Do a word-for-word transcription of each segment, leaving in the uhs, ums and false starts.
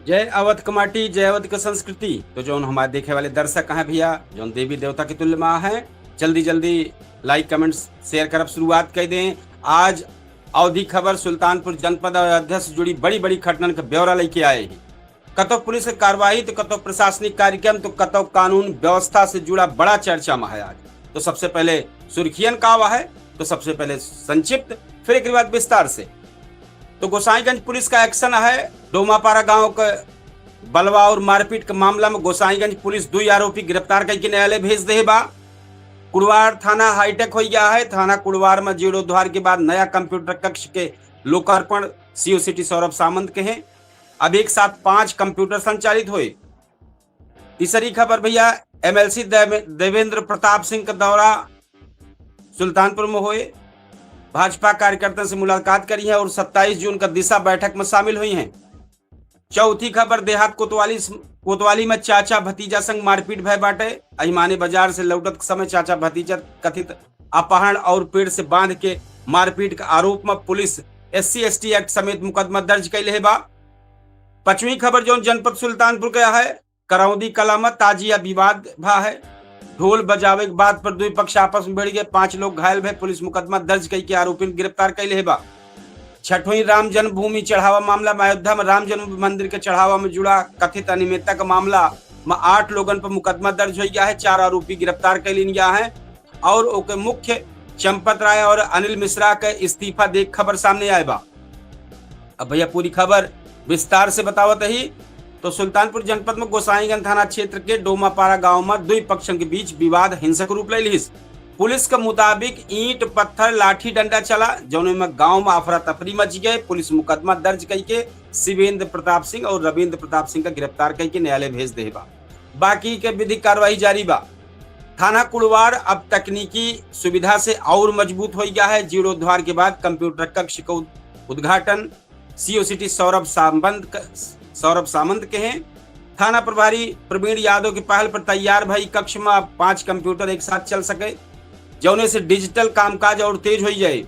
जय अवध क माटी, जय अवध क संस्कृति। तो जौन हमारे देखे वाले दर्शक हैं भैया, जौन देवी देवता के तुल्य मा हैं, जल्दी जल्दी like, comments, share करब शुरुआत कर दें। आज अवधी खबर सुल्तानपुर जनपद और अयोध्या से जुड़ी बड़ी बड़ी घटनन का ब्यौरा लेके आए हैं। कतौ पुलिस के कार्रवाई तो कतौ प्रशासनिक कार्यक्रम तो कतौ कानून व्यवस्था से जुड़ा बड़ा चर्चा मा है आज। तो सबसे पहले सुर्खियन का हुआ है, तो सबसे पहले संक्षिप्त, फिर एक बाद विस्तार से। तो गोसाईगंज पुलिस का action है, डोमापारा गांव के बलवा और मारपीट के मामला में गोसाईगंज पुलिस दुई आरोपी गिरफ्तार करके न्यायालय भेज दे बा। कुड़वार थाना हाईटेक हो गया है। थाना कुड़वार में जीर्णोद्धार के बाद नया कंप्यूटर कक्ष के लोकार्पण सीओ सिटी सौरभ सामंत के हैं। अब एक साथ पांच कंप्यूटर संचालित हुए। तीसरी खबर भैया, एमएलसी देवे-, देवेंद्र प्रताप सिंह का दौरा सुल्तानपुर में हुए, भाजपा कार्यकर्ता से मुलाकात करी है और सत्ताईस जून का दिशा बैठक में शामिल हुई हैं। चौथी खबर, देहात कोतवाली, कोतवाली में चाचा भतीजा संग मारपीट भय बाटे। अहिमाने बाजार से लौटत समय चाचा भतीजा कथित अपहरण और पेड़ से बांध के मारपीट के आरोप में पुलिस एससी एसटी एक्ट समेत मुकदमा दर्ज कैले है बा। पांचवी खबर जौन जनपद सुल्तानपुर का है, करौंदी कला में ताजिया विवाद भा है। ढोल बजावे के बात पर दुई पक्ष आपस में भिड़ गए, पांच लोग घायल भए, पुलिस मुकदमा दर्ज कई के आरोपिन गिरफ्तार कैले है बा। छठवीं राम जन्मभूमि चढ़ावा मामला में अयोध्या में राम जन्म मंदिर के चढ़ावा में जुड़ा कथित अनियमितता का मामला में आठ लोगन पर मुकदमा दर्ज हो गया है, चार आरोपी गिरफ्तार कर लीन गया है और ओके मुख्य चंपत राय और अनिल मिश्रा के इस्तीफा देख खबर सामने आए बा। अब भैया पूरी खबर विस्तार से बतावत ही। तो सुल्तानपुर जनपद में गोसाईगंज थाना क्षेत्र के डोमापारा गांव में दुई पक्षन के बीच विवाद हिंसक रूप ले लिहिस। पुलिस के मुताबिक ईंट, पत्थर, लाठी डंडा चला, जौने में गांव में अफरा तफरी मच गए। पुलिस मुकदमा दर्ज कई के शिवेंद्र प्रताप सिंह और रविंद्र प्रताप सिंह का गिरफ्तार कई के न्यायालय भेज दे बा। बाकी के विधिक कार्रवाई जारी बा। थाना कुड़वार अब तकनीकी सुविधा से और मजबूत हो गया है। जीर्णोद्धार के बाद कंप्यूटर कक्ष का उद-, उद्घाटन सीओ सिटी सौरभ सामंत क-, सौरभ सामंत के हैं। थाना प्रभारी प्रवीण यादव की पहल पर तैयार भई कक्ष में अब पांच कंप्यूटर एक साथ चल सके, जौने से डिजिटल कामकाज और तेज हो जाए।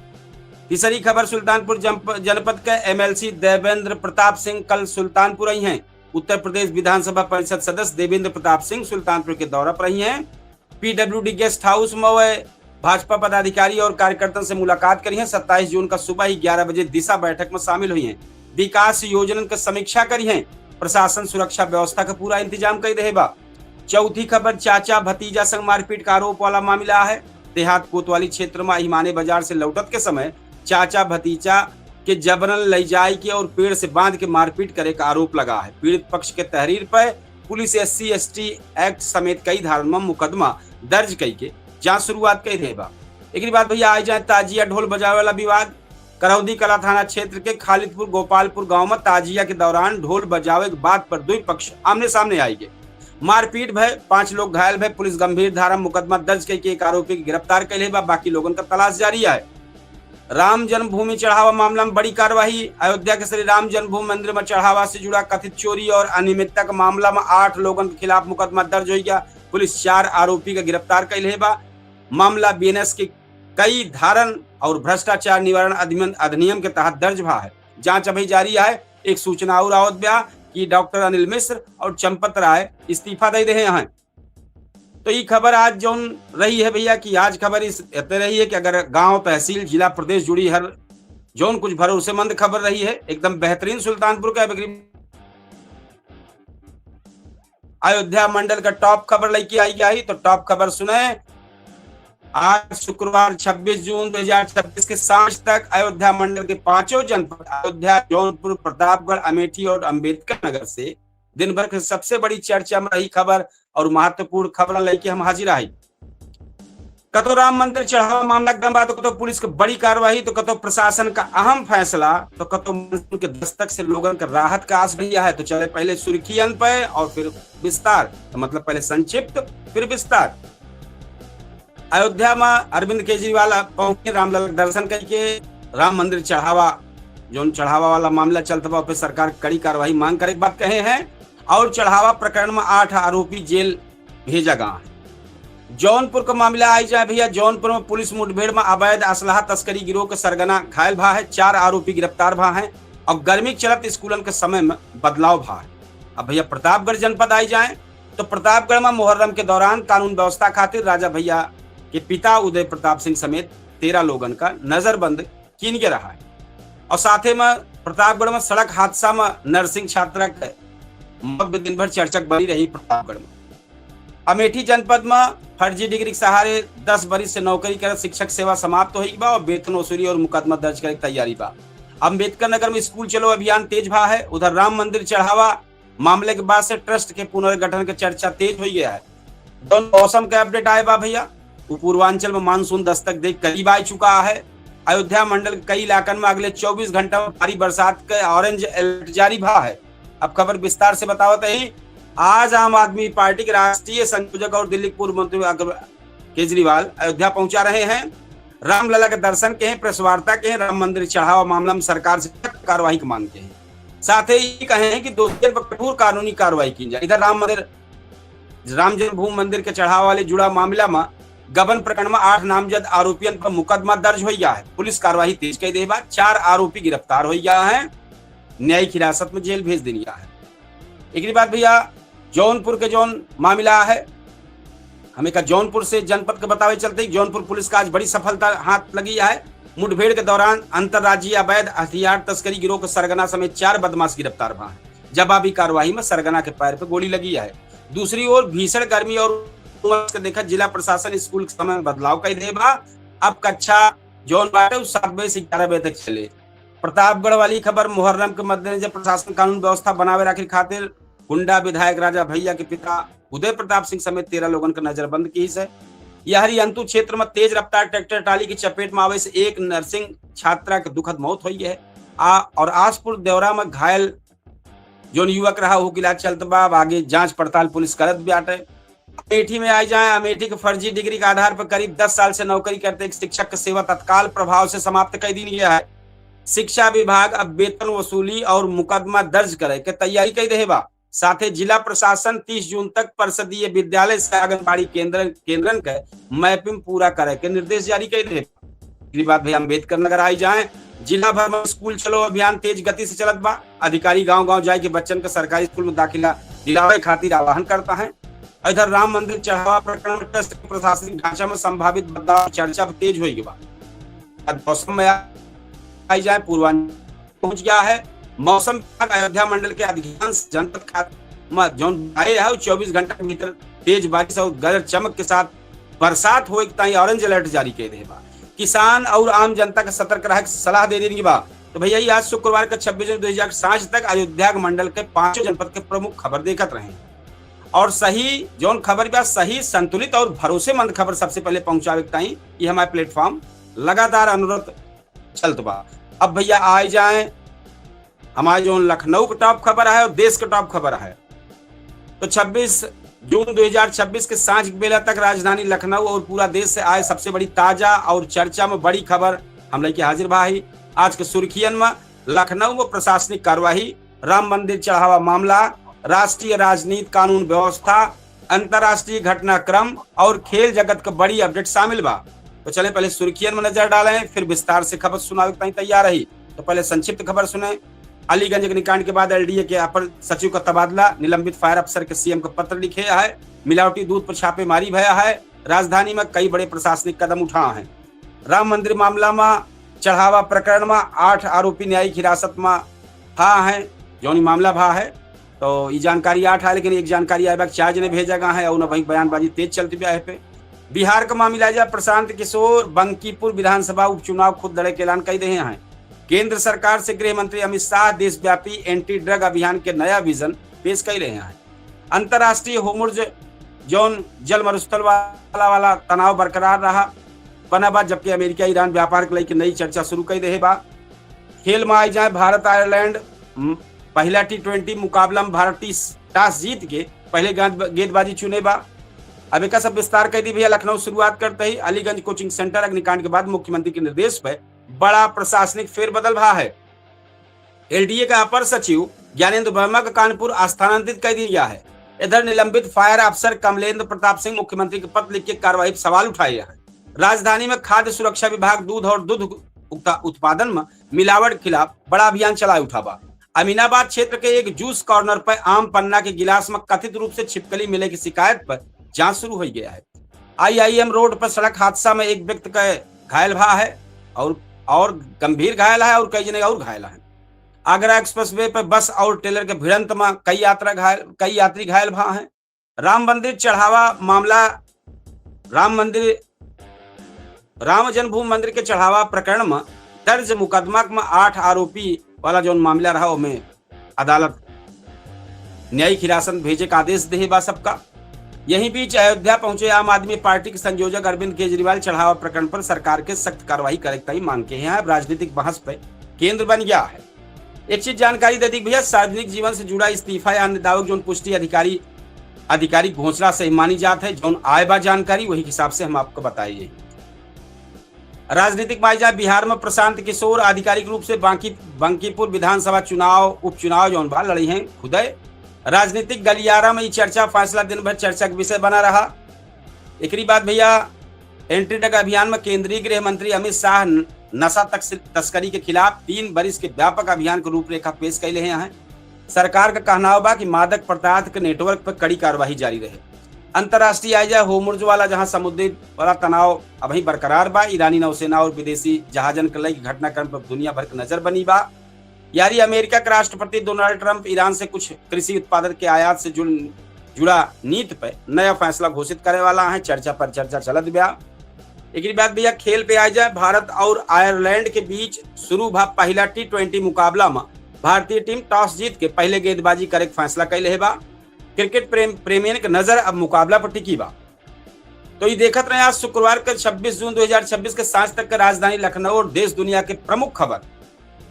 तीसरी खबर सुल्तानपुर जंप-, जनपद के एमएलसी देवेंद्र प्रताप सिंह कल सुल्तानपुर आई हैं। उत्तर प्रदेश विधानसभा परिषद सदस्य देवेंद्र प्रताप सिंह सुल्तानपुर के दौरा पर आई हैं। पीडब्ल्यूडी गेस्ट हाउस में वह भाजपा पदाधिकारी और कार्यकर्तन से मुलाकात करी हैं। सत्ताईस जून का सुबह ही ग्यारह बजे दिशा बैठक में शामिल हुई हैं। विकास योजनन का समीक्षा करी हैं। प्रशासन सुरक्षा व्यवस्था का पूरा इंतजाम कर रहे बा। चौथी खबर, चाचा भतीजा संग मारपीट का आरोप वाला मामला है। देहात कोतवाली क्षेत्र में अहिमाने बाजार से लौटत के समय चाचा भतीजा के जबरन ले जाए के और पेड़ से बांध के मारपीट करे का आरोप लगा है। पीड़ित पक्ष के तहरीर पर पुलिस एससी एसटी एक्ट समेत कई धारन में मुकदमा दर्ज कई के जांच शुरुआत कर रहे बा। एक बाद भैया आ जाए ताजिया ढोल बजावे वाला विवाद। करौंदी कला थाना क्षेत्र के खालिदपुर गोपालपुर गांव में ताजिया के दौरान ढोल बजावे के बात पर दुई पक्ष आमने सामने आई गए। मारपीट भय, पांच लोग घायल भय, पुलिस गंभीर धारा में मुकदमा दर्ज करके एक आरोपी के गिरफ्तार कर ले बा, बाकी लोगन का तलाश जारी है। राम जन्मभूमि चढ़ावा मामला में बड़ी कार्यवाही। अयोध्या के श्री राम जन्मभूमि मंदिर में चढ़ावा से जुड़ा कथित चोरी और अनियमितता के मामला में आठ लोगन के खिलाफ मुकदमा दर्ज हो गया। पुलिस चार आरोपी का गिरफ्तार कर ले बा। मामला बीएनएस के कई धारन और भ्रष्टाचार निवारण अधिनियम, अधिनियम के तहत दर्ज भा है। जांच अभी जारी है। एक सूचना और आवत बा कि डॉक्टर अनिल मिश्र और चंपत राय इस्तीफा दे रहे हैं। तो ई खबर आज जौन रही है भैया कि आज खबर इस एते रही है कि अगर गांव, तहसील, जिला, प्रदेश जुड़ी हर जौन कुछ भरोसेमंद खबर रही है, एकदम बेहतरीन सुल्तानपुर का। अब अयोध्या मंडल का टॉप खबर लेके आई गई, तो टॉप खबर सुने। आज शुक्रवार छब्बीस जून दो हज़ार छब्बीस के सांझ तक अयोध्या मंडल के पांचों जनपद अयोध्या, जौनपुर, प्रतापगढ़, अमेठी और अंबेडकर नगर से दिन भर के सबसे बड़ी चर्चा में रही खबर और महत्वपूर्ण खबर लेके हम हाजिर आई। कतो राम मंदिर चढ़ावा मामला गरम बा, तो कतो पुलिस के बड़ी कार्रवाई, तो कतो प्रशासन का अहम फैसला, तो कतो मानसून के दस्तक से लोगन के राहत का आस भैया है। तो चले पहले सुर्खियन पे और फिर विस्तार, तो मतलब पहले संक्षिप्त फिर विस्तार। अयोध्या में अरविंद केजरीवाल पहुंचे, रामलला के दर्शन करके राम मंदिर चढ़ावा, जौन चढ़ावा वाला मामला चलत बा, ओपे सरकार कड़ी कार्रवाई मांग करे के बात कहे हैं और चढ़ावा प्रकरण में आठ आरोपी जेल भेजा गया है। जौनपुर का मामला आई जाए भैया, जौनपुर में पुलिस मुठभेड़ में अवैध असलहा तस्करी गिरोह के सरगना घायल भा है, चार आरोपी गिरफ्तार भा हैं और गर्मी के चलत स्कूलन के समय में बदलाव भा है। अब भैया प्रतापगढ़ जनपद आई जाए तो प्रतापगढ़ में मुहर्रम के दौरान कानून व्यवस्था खातिर राजा भैया के पिता उदय प्रताप सिंह समेत तेरह लोगन का नजरबंद कीन के रहा है। और साथे में प्रतापगढ़ में सड़क हादसा में नर्सिंग छात्रा के मौत भी दिन भर चर्चा बनी रही प्रतापगढ़ में। अमेठी जनपद में फर्जी डिग्री के सहारे दस बरिस से नौकरी करत शिक्षक सेवा समाप्त होई बा और वेतन वसूली और मुकदमा दर्ज करे के तैयारी बा। अम्बेडकर नगर में स्कूल चलो अभियान तेज भा है। उधर राम मंदिर चढ़ावा मामले के बाद से ट्रस्ट के पुनर्गठन के चर्चा तेज हो गया है। जौन मौसम के अपडेट आए बा भैया, उ पूर्वांचल में मानसून दस्तक दे करीब आ चुका है। अयोध्या मंडल के कई इलाकन में अगले चउबीस घंटा में भारी बरसात के ऑरेंज अलर्ट जारी भा है। अब खबर विस्तार से बतावत ही। आज आम आदमी पार्टी के राष्ट्रीय संयोजक और दिल्ली के पूर्व मंत्री अरविंद केजरीवाल अयोध्या पहुंचा रहे हैं। रामलला के दर्शन के हैं, प्रेस वार्ता के हैं, राम मंदिर चढ़ावा मामला में सरकार से सख्त कार्रवाई की मांग के हैं। साथ ही कहे हैं कि दोषियन पर कठोर कानूनी कार्रवाई की जाए। इधर राम मंदिर, राम जन्मभूमि मंदिर के चढ़ावा वाले जुड़ा मामला में गबन प्रकरण में आठ नामजद आरोपियन पर मुकदमा दर्ज हो गया है। पुलिस कार्रवाई तेज कर दे बा, चार आरोपी गिरफ्तार हो गया है, न्यायिक हिरासत में जेल भेज देनी है। एक बाद भैया, जौनपुर के जौन मामला है, हमें का जौनपुर से जनपद के बतावे चलते ही जौनपुर पुलिस का आज बड़ी सफलता हाथ लगी है। मुठभेड़ के दौरान अंतर्राज्यीय अवैध हथियार तस्करी गिरोह के सरगना समेत चार बदमाश गिरफ्तार भा हैं। जवाबी कार्रवाई में सरगना के पैर पे गोली लगी है। दूसरी ओर भीषण गर्मी और उमस के देखत जिला प्रशासन स्कूल के समय में बदलाव कर दे बा। अब कक्षा जौन बाटे उ सात बजे से ग्यारह बजे तक चले। प्रतापगढ़ वाली खबर, मुहर्रम के मद्देनजर प्रशासन कानून व्यवस्था बनावे रखे खातिर कुंडा विधायक राजा भैया के पिता उदय प्रताप सिंह समेत तेरह लोगन का नजरबंद की है। यहरी अंतु क्षेत्र में तेज रफ्तार ट्रैक्टर ट्राली की चपेट में आवे से एक नर्सिंग छात्रा के दुखद मौत हुई है। आ, और आसपुर देवरा में घायल जौन युवक रहा, ओहू के इलाज चलत बा। अब आगे जांच पड़ताल पुलिस करत बाटे। अमेठी में आई जाए, अमेठी के फर्जी डिग्री के आधार पर करीब दस साल से नौकरी करते एक शिक्षक के सेवा तत्काल प्रभाव से समाप्त कर दी गया है। शिक्षा विभाग अब वेतन वसूली और मुकदमा दर्ज करे के तैयारी कर रहे बा। साथे जिला प्रशासन तीस जून तक परिषदीय विद्यालय से आंगनबाड़ी केंद्र, केंद्रन के मैपिंग पूरा करे के निर्देश जारी कर रहे बा। एकरी बाद भैया अम्बेडकर नगर आई जाए, जिला भर में स्कूल चलो अभियान तेज गति से चलत बा। अधिकारी गांव-गांव जाए के बच्चन के सरकारी स्कूल में दाखिला दिलावे खातिर आह्वान करता है। इधर राम मंदिर चढ़ावा प्रकरण में ट्रस्ट के प्रशासनिक ढांचा में संभावित बदलाव की चर्चा अब तेज होई बा। आज मौसम में आई जाए, पूर्वांचल पहुंच गया है। मौसम विभाग अयोध्या मंडल के अधिकांश जनपद खातिर में जौन आए है, चउबीस घंटा के भीतर तेज बारिश और गरज चमक के साथ बरसात होए के ताई ऑरेंज अलर्ट जारी कर दे बा। किसान और आम जनता के सतर्क रहे के सलाह दे देनी बा। तो भैया, ये आज शुक्रवार के छब्बीस जून दो हज़ार साँझ तक अयोध्या के मंडल के पांचों जनपद के प्रमुख खबर देखत रहें। और सही जौन खबर बा, सही, संतुलित और भरोसेमंद खबर सबसे पहले पहुंचावे के ताई ये हमारे प्लेटफॉर्म लगातार अनुरोध चलत बा। अब भैया आए जाए हमारे जौन लखनऊ के टॉप खबर है और देश के टॉप खबर है। तो छब्बीस जून दो हज़ार छब्बीस के सांझ के बेला तक राजधानी लखनऊ और पूरा देश से आए सबसे बड़ी ताजा और चर्चा में बड़ी खबर हम लेके हाजिर बा ही। आज के सुर्खियन में लखनऊ में प्रशासनिक कार्यवाही, राम मंदिर चढ़ावा मामला, राष्ट्रीय राजनीति कानून व्यवस्था, अंतर्राष्ट्रीय घटनाक्रम और खेल जगत के बड़ी अपडेट शामिल बा। तो चले पहले सुर्खियन में नजर डालें, फिर विस्तार से खबर सुनावे के ताई तैयार रही। तो पहले संक्षिप्त खबर सुने। अलीगंज अग्निकांड के बाद एलडीए के अपर सचिव का तबादला, निलंबित फायर अफसर के सीएम का पत्र लिखे है, मिलावटी दूध पर छापेमारी भया है, राजधानी में कई बड़े प्रशासनिक कदम उठा हैं। राम मंदिर मामला में चढ़ावा प्रकरण में आठ आरोपी न्यायिक हिरासत में था हैं, जौन ई मामला भा है। तो ई जानकारी आठ है, लेकिन एक जानकारी आए बा कि चार जने भेजा गया है और न वहीं बयानबाजी तेज चलती बा है पे। बिहार का मामला जा, प्रशांत किशोर बंकीपुर विधानसभा उपचुनाव खुद लड़े के ऐलान कर दे हैं। केंद्र सरकार से गृह मंत्री अमित शाह देशव्यापी एंटी ड्रग अभियान के नया विजन पेश कर रहे हैं। अंतर्राष्ट्रीय होर्मुज जौन जल मरुस्थल वाला, वाला तनाव बरकरार रहा, बना बा, जबकि अमेरिका ईरान व्यापार के लेके नई चर्चा शुरू कर दे बा। खेल में आई जाए भारत आयरलैंड, म, पहला टी ट्वेंटी मुकाबला में भारत टीस-, टॉस जीत के पहले गेंद, गेंदबाजी चुने बा। अब एक सब विस्तार कर दी भैया, लखनऊ शुरुआत करते ही अलीगंज कोचिंग सेंटर अग्निकांड के बाद मुख्यमंत्री के निर्देश पर बड़ा प्रशासनिक फेरबदल भा है। एलडीए का अपर सचिव ज्ञानेंद्र वर्मा का कानपुर स्थानांतरित कर दिया गया है। इधर निलंबित फायर अफसर कमलेंद्र प्रताप सिंह मुख्यमंत्री के पत्र लिख के कार्रवाई पर सवाल उठाए हैं। राजधानी में खाद्य सुरक्षा विभाग दूध और दूध उक्ता-, उत्पादन में मिलावट के खिलाफ बड़ा अभियान चलाए उठा बा। अमीनाबाद क्षेत्र के एक जूस कॉर्नर पर आम पन्ना के गिलास में कथित रूप से छिपकली मिले की शिकायत पर जांच शुरू हो गया है। आईआईएम रोड पर सड़क हादसा में एक व्यक्ति का घायल भा है और, और गंभीर घायल है और कई जने और घायल हैं। आगरा एक्सप्रेसवे पर बस और ट्रेलर के भिड़ंत में कई यात्रा घायल, कई यात्री घायल भा हैं। राम मंदिर चढ़ावा मामला, राम मंदिर, राम जन्मभूमि मंदिर के चढ़ावा प्रकरण में दर्ज मुकदमा में आठ आरोपी वाला जौन मामला रहा, ओमे अदालत न्यायिक हिरासत भेजे का आदेश देहे बा सबका। यही बीच अयोध्या पहुंचे आम आदमी पार्टी के संयोजक अरविंद केजरीवाल चढ़ावा प्रकरण पर सरकार के सख्त कार्रवाई करे के मांग के हैं। अब राजनीतिक बहस पे केंद्र बन गया है। एक चीज जानकारी दे दी भैया, सार्वजनिक जीवन से जुड़ा इस्तीफा या अन्य दावों की जौन पुष्टि अधिकारी, आधिकारिक घोषणा से ही मानी जात है। जौन आए बा जानकारी वही हिसाब से हम आपको बताए। राजनीतिक माइजा बिहार में प्रशांत किशोर आधिकारिक रूप से बांकी, बांकीपुर विधानसभा चुनाव, उपचुनाव जौन बा लड़ी हैं खुदे। राजनीतिक गलियारा में ई चर्चा, फैसला दिन भर चर्चा के विषय बना रहा। एकरी बाद भैया एंटी ड्रग अभियान में केंद्रीय गृह मंत्री अमित शाह न-, नशा तक्स-, तस्करी के खिलाफ तीन बरिस के व्यापक अभियान के रूपरेखा पेश कैले हैं। सरकार का कहनाव बा कि मादक पदार्थ के नेटवर्क पर कड़ी कार्यवाही जारी रहे। अंतर्राष्ट्रीय आइजा होर्मुज वाला जहां समुद्री वाला तनाव अभी बरकरार बा, ईरानी नौसेना और विदेशी जहाजन के लई घटनाक्रम पर दुनिया भर के नजर बनी बा। यारी अमेरिका के राष्ट्रपति डोनाल्ड ट्रंप ईरान से कुछ कृषि उत्पादन के आयात से जुड़, जुड़ा नीति पे नया फैसला घोषित करे वाला है। चर्चा पर चर्चा चलत बा। एकरी बाद भैया खेल पे आ जाए, भारत और आयरलैंड के बीच शुरू भा पहला टी ट्वेंटी मुकाबला में भारतीय टीम टॉस जीत के पहले गेंदबाजी करे के फैसला कैले है बा। क्रिकेट प्रेम, प्रेमियन के नजर अब मुकाबला पर टिकी बा। तो ये देखत रहे, आज शुक्रवार के छब्बीस जून दो हज़ार छब्बीस के सांझ तक के राजधानी लखनऊ और देश दुनिया के प्रमुख खबर,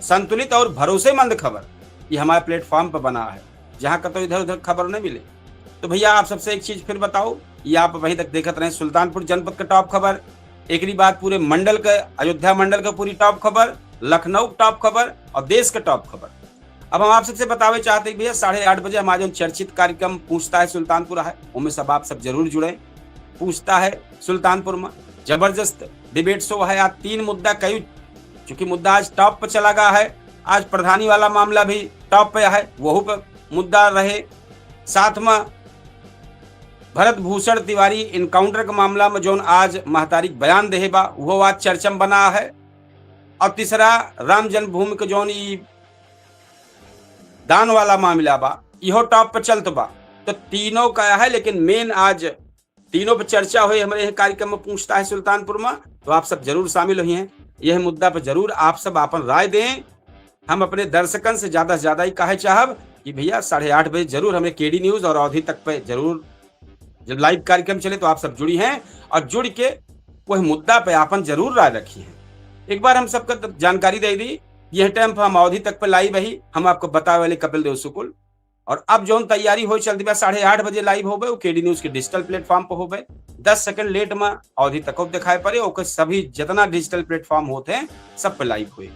संतुलित और भरोसेमंद खबर, ये हमारे प्लेटफॉर्म पर बना है, जहाँ कतौ इधर उधर खबर नहीं मिले। तो भैया, आप सबसे एक चीज फिर बताओ, ये आप अभी तक देखत रहे सुल्तानपुर जनपद के टॉप खबर, एकरी बाद पूरे मंडल के, अयोध्या मंडल के पूरी टॉप खबर, लखनऊ के टॉप खबर और देश के टॉप खबर। अब हम आप सबसे बतावे चाहते हैं भैया, साढ़े आठ बजे हमारे जौन चर्चित कार्यक्रम पूछता है सुल्तानपुर है, उनमें सब आप सब जरूर जुड़े। पूछता है सुल्तानपुर में जबरदस्त डिबेट शो है। आज तीन मुद्दा कई, चूंकि मुद्दा आज टॉप पर चला गया है, आज प्रधानी वाला मामला भी टॉप पे है, वहू पे मुद्दा रहे। साथ में भरत भूषण तिवारी एनकाउंटर के मामला में जौन आज महतारी के बयान देहे बा, वो आज चर्चा में बना है। और तीसरा राम जन्मभूमि के जौन ई दान वाला मामला बा, इहो टॉप पर चलत बा। तो तीनों का है, लेकिन मेन आज तीनों पर चर्चा हुई हमारे यह कार्यक्रम में पूछता है सुल्तानपुर में, तो आप सब जरूर शामिल हुई हैं। यह मुद्दा पर जरूर आप सब अपन राय दें। हम अपने दर्शकन से ज्यादा से ज्यादा ही कहे चाहब कि भैया, साढ़े आठ बजे जरूर हमें केडी न्यूज और अवधी तक पे जरूर, जब लाइव कार्यक्रम चले तो आप सब जुड़ी हैं और जुड़ के वह मुद्दा पे आपन जरूर राय रखी हैं। एक बार हम सबका त-, जानकारी दे दी, यह टाइम पर हम अवधी तक पे लाइव ही, हम आपको बतावे वाले कपिल देव शुक्ल। और अब जौन तैयारी हो चलती बा, साढ़े आठ बजे लाइव होबे, वो केडी न्यूज के डिजिटल प्लेटफॉर्म पर होबे। दस सेकंड लेट में अवधी तक दिखाई पड़े, ओके सभी जितना डिजिटल प्लेटफॉर्म होते हैं, सब पे लाइव हुए।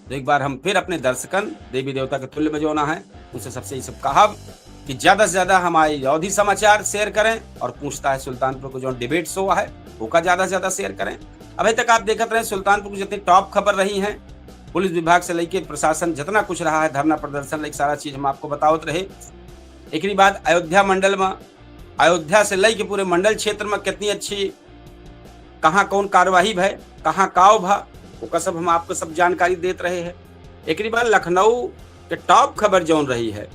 तो एक बार हम फिर अपने दर्शकन, देवी देवता के तुल्य में जौन है, उनसे सबसे ये सब कहब कि ज्यादा से ज्यादा हमारे अवधी समाचार शेयर करें और पूछता है सुल्तानपुर को जौन डिबेट शो है, ओका ज्यादा से ज्यादा शेयर करें। अभी तक आप देखत रहे सुल्तानपुर की जितनी टॉप खबर रही हैं, पुलिस विभाग से लेके प्रशासन जितना कुछ रहा है, धरना प्रदर्शन लेके सारा चीज हम आपको बतावत रहे। एकरी बाद अयोध्या मंडल में, अयोध्या से लेके पूरे मंडल क्षेत्र में कितनी अच्छी, कहाँ कौन कार्यवाही भय, कहाँ काव भा, ओकर सब हम आपको सब जानकारी देत रहे हैं। एकरी बाद लखनऊ के टॉप खबर जौन रही है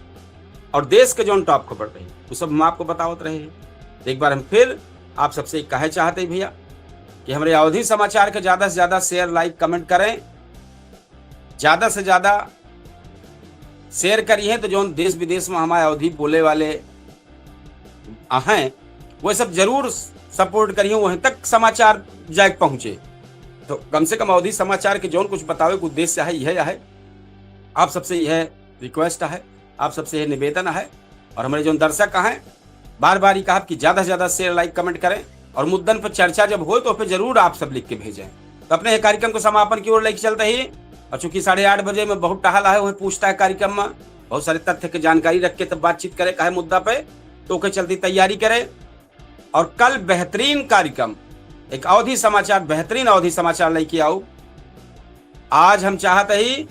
और देश के जौन टॉप खबर रही, वो सब हम आपको बतावत रहे हैं। तो एक बार हम फिर आप सबसे कहे चाहते हैं भैया कि हमारे अवधी समाचार के ज्यादा से ज्यादा शेयर, लाइक, कमेंट करें, ज्यादा से ज्यादा शेयर करिए, तो जौन देश विदेश में हमारे अवधी बोले वाले हैं, वो सब जरूर सपोर्ट करिए, वहीं तक समाचार जाए पहुंचे। तो कम से कम अवधी समाचार के जौन कुछ बतावे के उद्देश्य है, यह है। आप सबसे यह रिक्वेस्ट है, आप सबसे यह निवेदन है। और हमारे जौन दर्शक हैं, बार बार ये कहब कि ज्यादा से ज्यादा शेयर, लाइक, कमेंट करें और मुद्दन पर चर्चा जब हो तो उस पर जरूर आप सब लिख के भेजें। तो अपने ये कार्यक्रम को समापन की ओर लेके चलते ही, और चूंकि साढ़े आठ बजे में बहुत टहल है, वही पूछता है कार्यक्रम में बहुत सारे तथ्य के जानकारी रख के तब बातचीत करे काहे मुद्दा पे, तो ओके चलती तैयारी करे। और कल बेहतरीन कार्यक्रम, एक अवधी समाचार, बेहतरीन अवधी समाचार लेके आऊ। आज हम चाहते ही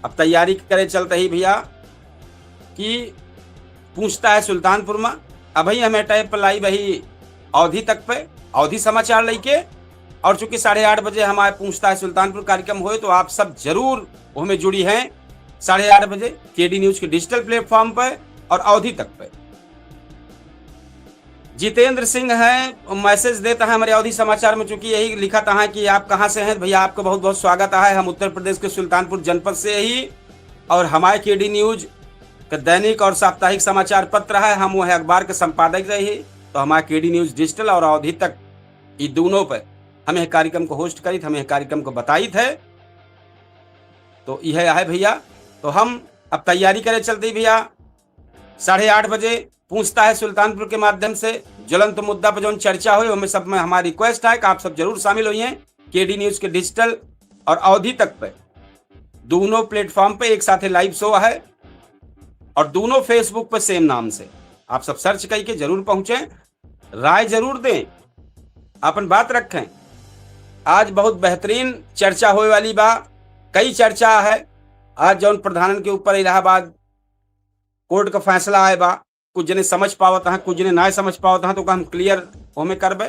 अब तैयारी करे चलत ही भइया कि पूछता है सुल्तानपुर मा। अबहीं हमें टाइम पर लाइव ही अवधी तक पे, अवधी समाचार लइके। और चूंकि साढ़े आठ बजे हमारे पूछता है सुल्तानपुर कार्यक्रम होए, तो आप सब जरूर ओहमें जुड़ी हैं साढ़े आठ बजे केडी न्यूज के डिजिटल प्लेटफॉर्म पे और अवधी तक पे। जितेंद्र सिंह है, मैसेज देता है हमारे अवधी समाचार में, चूंकि यही लिखत है कि आप कहाँ से हैं भइया, आपको बहुत बहुत स्वागत है। हम उत्तर प्रदेश के सुल्तानपुर जनपद से ही, और हमारे केडी न्यूज का दैनिक और साप्ताहिक समाचार पत्र है, हम वह अखबार के संपादक रहे, तो हमारे केडी न्यूज डिजिटल और अवधी तक, ये दोनों पे हम यह कार्यक्रम को होस्ट करित, हम यह कार्यक्रम को बताइत है। तो यह है भइया, तो हम अब तैयारी करे चलत ही भइया, साढ़े आठ बजे पूछता है सुल्तानपुर के माध्यम से ज्वलंत मुद्दा पर जौन चर्चा होए, ओमे सब में हमारी रिक्वेस्ट है कि आप सब जरूर शामिल होइए। केडी न्यूज के डिजिटल और अवधी तक पे दोनों प्लेटफॉर्म पे एक साथ लाइव शो है और दोनों फेसबुक पे सेम नाम से आप सब सर्च करके जरूर पहुंचे, राय जरूर दें, अपन बात रखें। आज बहुत बेहतरीन चर्चा होए वाली बा, कई चर्चा है। आज जौन प्रधानन के ऊपर इलाहाबाद कोर्ट का फैसला आए बा, कुछ जने समझ पावत हैं, कुछ जने ना समझ पावत हैं, तो ओका हम क्लियर ओमे करबे।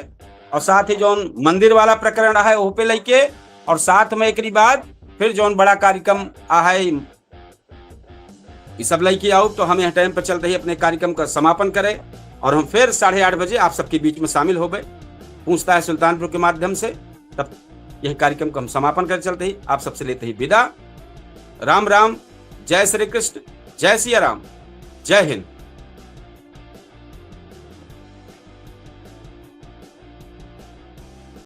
और साथ ही जौन मंदिर वाला प्रकरण है, ओह पे लइके, और साथ में एकरी बाद फिर जौन बड़ा कार्यक्रम है, ई सब लइके आउब, तो हम यह टाइम पर चलत ही अपने कार्यक्रम का समापन करे और हम फिर साढ़े आठ बजे आप सबके बीच में शामिल होबे पूछता है सुल्तानपुर के माध्यम से। तब यह कार्यक्रम को हम समापन करे चलत ही आप सबसे लेत ही विदा। राम राम, जय श्री कृष्ण, जय सिया राम, जय हिंद।